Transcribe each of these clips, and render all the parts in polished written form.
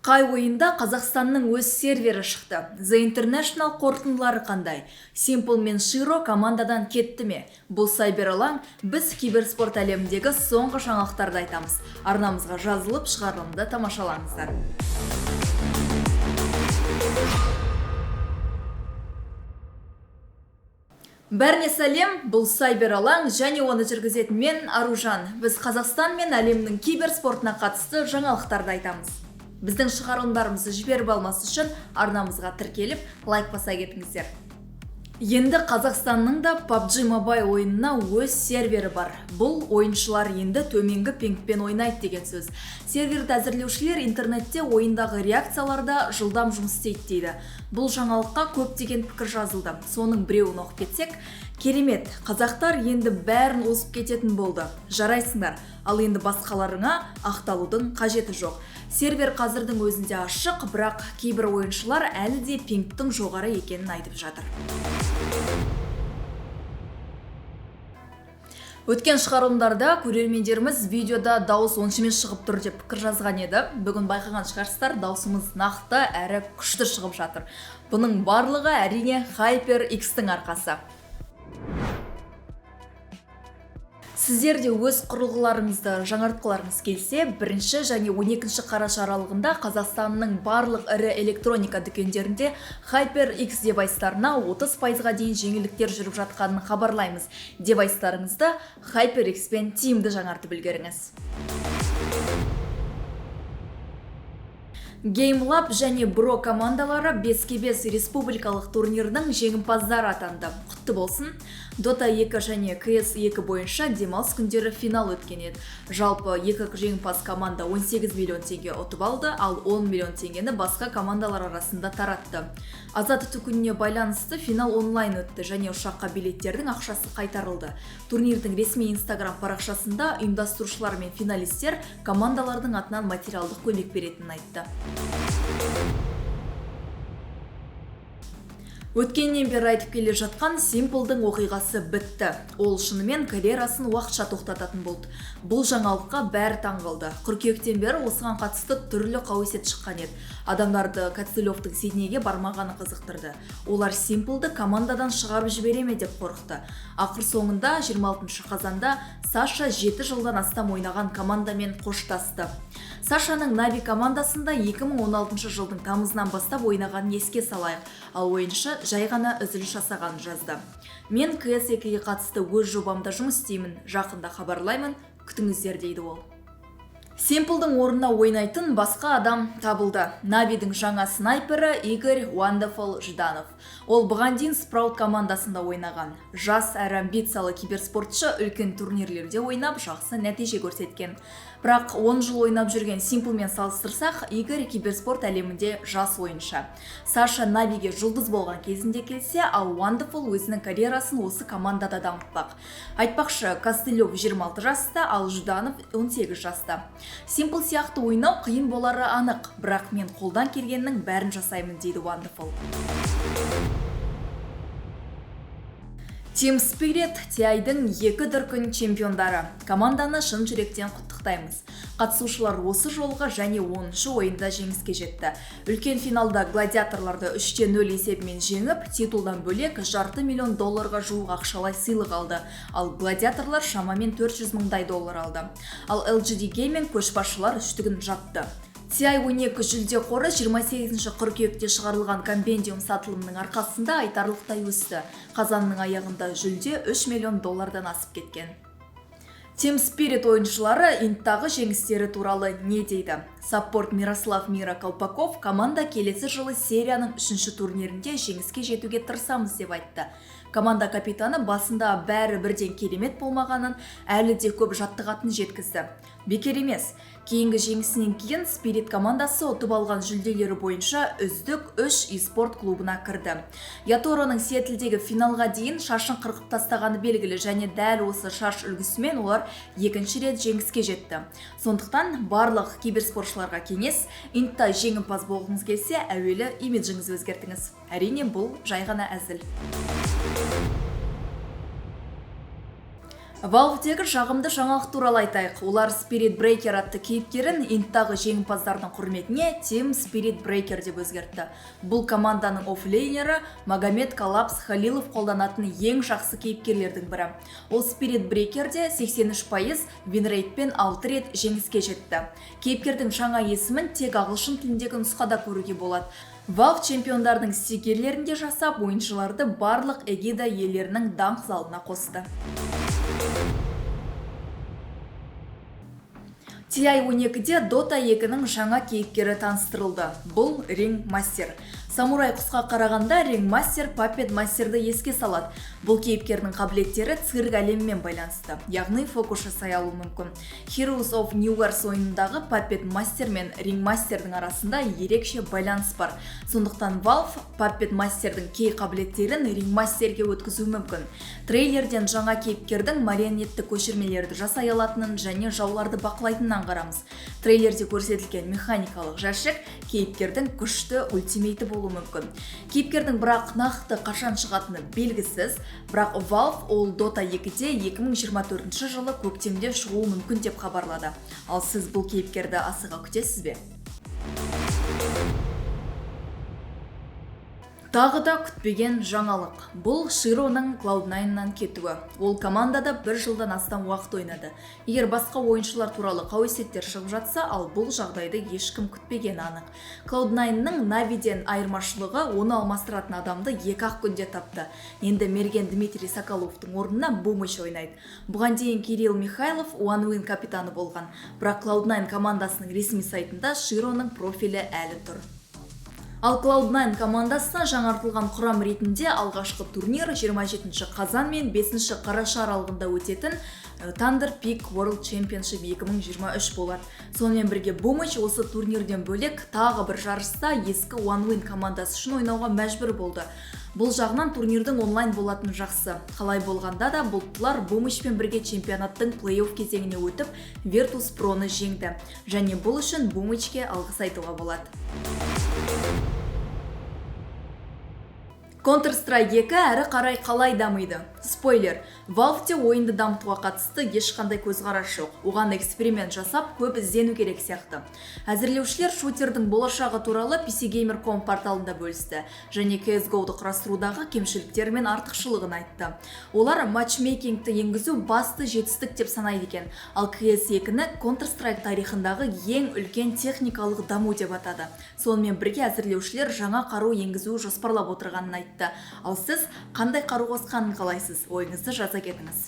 Қай ойында Қазақстанның өз сервері шықты? The International қорытындылары қандай? Simple мен Shiro командадан кетті ме? Бұл Сайбер алаң, біз киберспорт әлеміндегі соңғы жаңалықтарды айтамыз. Арнамызға жазылып, шығарылымды тамашалаңыздар. Бәріне сәлем, бұл Сайбер алаң және оны жүргізетін мен Аружан. Біз Қазақстан мен әлемнің киберспортына қатысты жаңалықтарды айтамыз. Біздің шығарылымдарымызды жіберіп алмас үшін арнамызға тіркеліп, лайк баса кетіңіздер. Енді Қазақстанның да PUBG Mobile ойынына өз сервері бар. Бұл ойыншылар енді төменгі пингпен ойнайды деген сөз. Серверді әзірлеушілер интернетте ойындағы реакцияларда жылдам жұмыс істейді дейді. Бұл жаңалыққа көптеген пікір жазылды. Соның біреуін оқып кетсек, керемет, қазақтар енді бәрін озып кететін болды. Жарайсыңдар, ал енді басқаларыңа ақталудың қажеті жоқ. Сервер қазірдің өзінде ашық, бірақ кейбір ойыншылар әлі де пингтің жоғары екенін айтып жатыр. Өткен шығарылымдарда көрермендеріміз видеода дауыс оншамен шығып тұр деп пікір жазған еді. Бүгін байқаған шығарсыздар, дауысымыз нақты әрі күшті шығып жатыр. Бұның барлығы әрине HyperX-тің арқасы. Сіздер де өз құрылғыларыңызды жаңартқыларыңыз келсе, 1 және 12 қараша аралығында Қазақстанның барлық ірі электроника дүкендерінде HyperX девайстарына 30%-ға дейін жеңілдіктер жүріп жатқанын хабарлаймыз. Девайстарыңызды HyperX-пен тиімді жаңартып үлгеріңіз. GameLab және Bro командалары 5-5 республикалық турнирінің жеңімпаздары атанды. Құтты болсын. Dota 2 және CS 2 бойынша демалыс күндері финал өткен еді. Жалпы екі жеңімпаз команда 18 миллион теңге ұтып алды, ал 10 миллион теңгені басқа командалар арасында таратты. Азат ету күніне байланысты финал онлайн өтті және ұшаққа билеттердің ақшасы қайтарылды. Турнирдің ресми Инстаграм парақшасында ұйымдастырушылар мен финалистер командалардың атынан материалдық көмек беретінін айтты. Өткеннен бері айтып келе жатқан Simple-дың оқиғасы бітті. Ол шынымен карьерасын уақытша тоқтататын болды. Бұл жаңалыққа бәрі таңғалды. Қыркүйектен бері осыған қатысты түрлі қауесет шыққан еді. Адамдарды Костылевтің Сиднейге бармағаны қызықтырды. Олар Simple-ды командадан шығарып жібере ме деп қорықты. Ақыр соңында 26 қазанда Саша 7 жылдан астам ойнаған командамен қоштасты. Сашаның Нави командасында 2016 жылдың тамызынан бастап ойнағанын еске салайық, ал ойыншы жай ғана үзіліс жасағанын жазды. Мен CS 2-ге қатысты өз жобамда жұмыс істеймін, жақында хабарлаймын, күтіңіздер дейді ол. Simple-дың орнына ойнайтын басқа адам табылды. Навидің жаңа снайпері Игорь Wonderful Жданов. Ол бұған дейін Sprout командасында ойнаған. Жас әрі амбициялы киберспортшы үлкен турнирлерде ойнап, жақсы нәтиже көрсеткен. Бірақ 10 жыл ойнап жүрген Simple-мен салыстырсақ, Игорь киберспорт әлемінде жас ойыншы. Саша Навиге жұлдыз болған кезінде келсе, ал Wonderful өзінің карьерасын осы командада дамытпақ. Айтпақшы, Костылев 26 жаста, ал Жданов 18 жаста. Simple сияқты ойнау қиын болары анық, бірақ мен қолдан келгеннің бәрін жасаймын, дейді Wonderful. Team Spirit TI-дің екі дүркін чемпиондары. Команданы шын жүректен құттықтаймыз. Қатысушылар осы жолғы және 10-шы ойында жеңіске жетті. Үлкен финалда гладиаторларды 3-0 есебімен жеңіп, титулдан бөлек жарты миллион долларға жуық ақшалай сыйлық алды. Ал гладиаторлар шамамен 400 мыңдай доллар алды. Ал LGD Gaming көшбасшылар үштігін жапты. TI 12 жүлде қоры 28 қыркүйекте шығарылған компендиум сатылымының арқасында айтарлықтай өсті. Қазанның аяғында жүлде 3 миллион доллардан асып кеткен. Team Spirit ойыншылары инттағы жеңістері туралы не дейді? Саппорт Мирослав Мира Колпаков команда келесі жылы серияның 3-ші турнирінде жеңіске жетуге тырысамыз деп айтты. Команда капитаны басында бәрі бірден керемет болмағанын, әлі де көп жаттығатынын жеткізді. Бекер емес. Кейінгі жеңісінен кейін Spirit командасы ұтып алған жүлделері бойынша үздік 3 e-спорт клубына кірді. Ятороның Сиэтлдегі финалға дейін шашын қырқып тастағаны белгілі және дәл осы шаш үлгісімен олар екінші рет жеңіске жетті. Сондықтан барлық киберспортшыларға кеңес, интта жеңімпаз болғыңыз келсе, әуелі имиджіңізді өзгертіңіз. Әрине, бұл жай ғана әзіл. Valve'дегі жағымды жаңалық туралы айтайық. Олар Spirit Breaker атты кейіпкерін инттағы жеңімпаздардың құрметіне Team Spirit Breaker деп өзгертті. Бұл команданың оффлейнері Магомед Коллапс Халилов қолданатын ең жақсы кейіпкерлердің бірі. Ол Spirit Breakerде 83% винрейтпен 6 рет жеңіске жетті. Кейіпкердің жаңа есімін тек ағылшын тіліндегі нұсқада көруге болады. Valve чемпиондардың стикерлерін де жасап, ойыншыларды барлық эгида иелерінің даңқ залына қосты. TI-12-де Dota 2-нің жаңа кейіпкері таныстырылды. Бұл Ring Master. Самурай құсқа қарағанда Ring Master Puppet Masterді еске салады. Бұл кейіпкердің қабілеттері цирк әлемімен байланысты, яғни фокус жасай алуы мүмкін. Heroes of Newerth ойынындағы Puppet Master мен Ring Masterдің арасында ерекше байланыс бар. Сондықтан Valve Puppet Masterдің кей қабілеттерін Ring Masterге өткізуі мүмкін. Трейлерден жаңа кейіпкердің марионетті көшірмелерді жасай алатынын және жауларды бақылайтынын аңғарамыз. Трейлерде көрсетілген механикалық жәшік кейіпкердің күшті ультимейті болуы мүмкін. Кейіпкердің бірақ нақты қашан шығатыны белгісіз, бірақ Valve ол Dota 2-де 2024 жылы көктемде шығуы мүмкін деп хабарлады. Ал сіз бұл кейіпкерді асыға күтесіз бе? Тағы да күтпеген жаңалық. Бұл Широның Cloud9-нан кетуі. Ол командада бір жылдан астам уақыт ойнады. Егер басқа ойыншылар туралы қауесеттер шығып жатса, ал бұл жағдайды ешкім күтпеген анық. Cloud9-ның Na'Vi'ден айырмашылығы оны алмастыратын адамды екі-ақ күнде тапты. Енді мерген Дмитрий Соколовтың орнына Бумыч ойнайды. Бұған дейін Кирилл Михайлов OneWin капитаны болған. Бірақ Cloud9 командасының ресми сайтында Широның профилі әлі тұр. Ал Cloud9 командасына жаңартылған құрам ретінде алғашқы турнир 27 қазан мен 5 қараша аралығында өтетін Thunder Peak World Championship 2023 болады. Сонымен бірге Бумыч осы турнирден бөлек тағы бір жарыста ескі OneWin командасы үшін ойнауға мәжбүр болды. Бұл жағынан турнирдің онлайн болатыны жақсы. Қалай болғанда да бұлттылар Бумычпен бірге чемпионаттың плей-офф кезеңіне өтіп, Virtus Pro-ны жеңді. Және бұл үшін Бумычке алғыс айтуға болады. Counter-Strike 2 әрі қарай қалай дамиды? Спойлер, Valve'те ойынды дамытуға қатысты ешқандай көзқарас жоқ. Оған эксперимент жасап, көп іздену керек сияқты. Әзірлеушілер шутердің болашағы туралы PCGamer.com порталында бөлісті және CSGO-ды құрастырудағы кемшіліктер мен артықшылығын айтты. Олар матчмейкингті енгізу басты жетістік деп санайды екен, ал CS2-ні Counter-Strike тарихындағы ең үлкен техникалық даму деп атады. Сонымен бірге әзірлеушілер жаңа қару енгізу жоспарлап отырғанын айтты. Ал сіз қандай қару қосқанын қалайсыз? Ойыңызды жаза кетіңіз.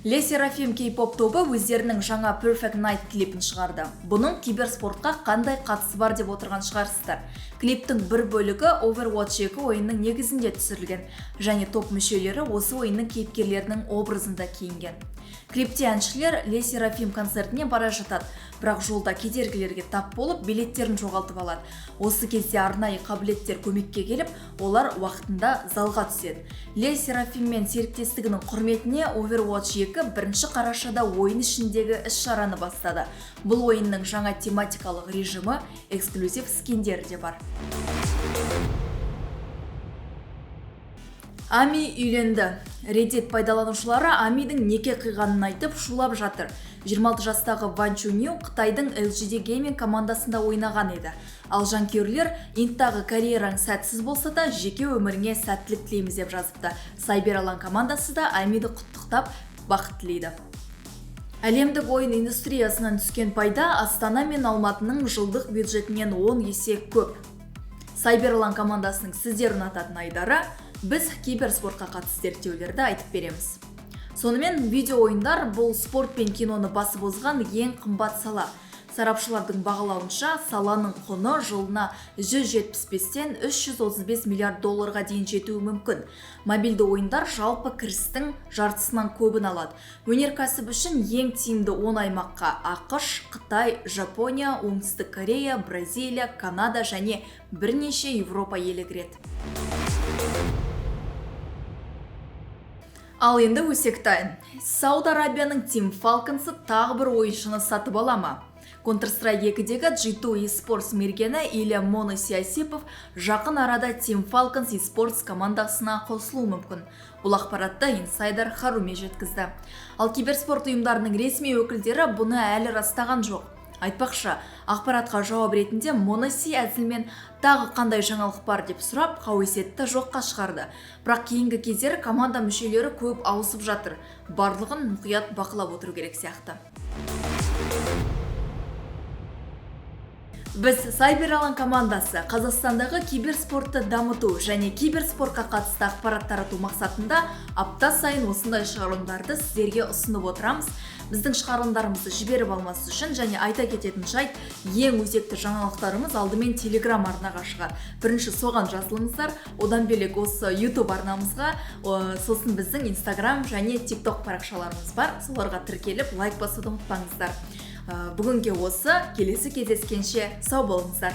Le Sserafim K-pop тобы өздерінің жаңа Perfect Night клипін шығарды. Бұның киберспортқа қандай қатысы бар деп отырған шығарсыздар. Клиптің бір бөлігі Overwatch 2 ойынның негізінде түсірілген және топ мүшелері осы ойынның кейіпкерлерінің образында киінген. Клипте әншілер Le Sserafim концертіне бара жатады, бірақ жолда кедергілерге тап болып, билеттерін жоғалтып алады. Осы кезде арнайы қабілеттер көмекке келіп, олар уақытында залға түседі. Le Sserafim мен серіктестігінің құрметіне Overwatch 2 бірінші қарашада ойын ішіндегі іс-шараны бастады. Бұл ойынның жаңа тематикалық режимі, эксклюзив скиндері де бар. Ами үйленді. Reddit пайдаланушылары Амидің неке қиғанын айтып шулап жатыр. 26 жастағы Ван Чуню Қытайдың LGD Gaming командасында ойнаған еді. Ал жанкүйерлер инттағы карьераң сәтсіз болса да жеке өміріңе сәттілік тілейміз деп жазыпты. Сайбер алаң командасы да Амиді құттықтап бақыт тілейді. Әлемдік ойын индустриясынан түскен пайда Астана мен Алматының жылдық бюджетінен 10 есе көп. Сайбер алаң командасының сіздер ұнататын айдары, біз киберспортқа қатысты зерттеулерді айтып береміз. Сонымен видео ойындар бұл спорт пен киноны басып озған ең қымбат сала. Сарапшылардың бағалауынша саланың құны жылына 175-тен 335 миллиард долларға дейін жетуі мүмкін. Мобильді ойындар жалпы кірістің жартысынан көбін алады. Өнеркәсіп үшін ең тиімді 10 аймаққа АҚШ, Қытай, Жапония, Оңтүстік Корея, Бразилия, Канада және бірнеше Европа елі кіреді. Ал енді өсектайын. Сауд Арабияның Team Falcons-ы тағы бір ойыншыны сатып ала ма? Counter-Strike 2-дегі G2 eSports мергені Илья m0NESY Осипов жақын арада Team Falcons eSports командасына қосылуы мүмкін. Бұл ақпаратты инсайдер Харуми жеткізді. Ал киберспорт ұйымдарының ресми өкілдері бұны әлі растаған жоқ. Айтпақшы, ақпаратқа жауап ретінде m0NESY әзілмен тағы қандай жаңалық бар деп сұрап, қауесетті жоққа шығарды. Бірақ кейінгі кездері команда мүшелері көп ауысып жатыр. Барлығын мұқият бақылап отыру керек сияқты. Біз, Сайбер Алаң командасы, Қазақстандағы киберспортты дамыту және киберспортқа қатысты ақпарат тарату мақсатында апта сайын осындай шығарылымдарды сіздерге ұсынып отырамыз. Біздің шығарылымдарымызды жіберіп алмас үшін және айта кететін жайт, ең өзекті жаңалықтарымыз алдымен Телеграм арнаға шығады. Бірінші соған жазылыңыздар, одан бөлек осы YouTube арнамызға, сосын біздің Инстаграм және TikTok парақшаларымыз бар, соларға тіркеліп, лайк басуды ұмытпаңыздар. Бүгінге осы, келесі кездескенше сау болыңыздар.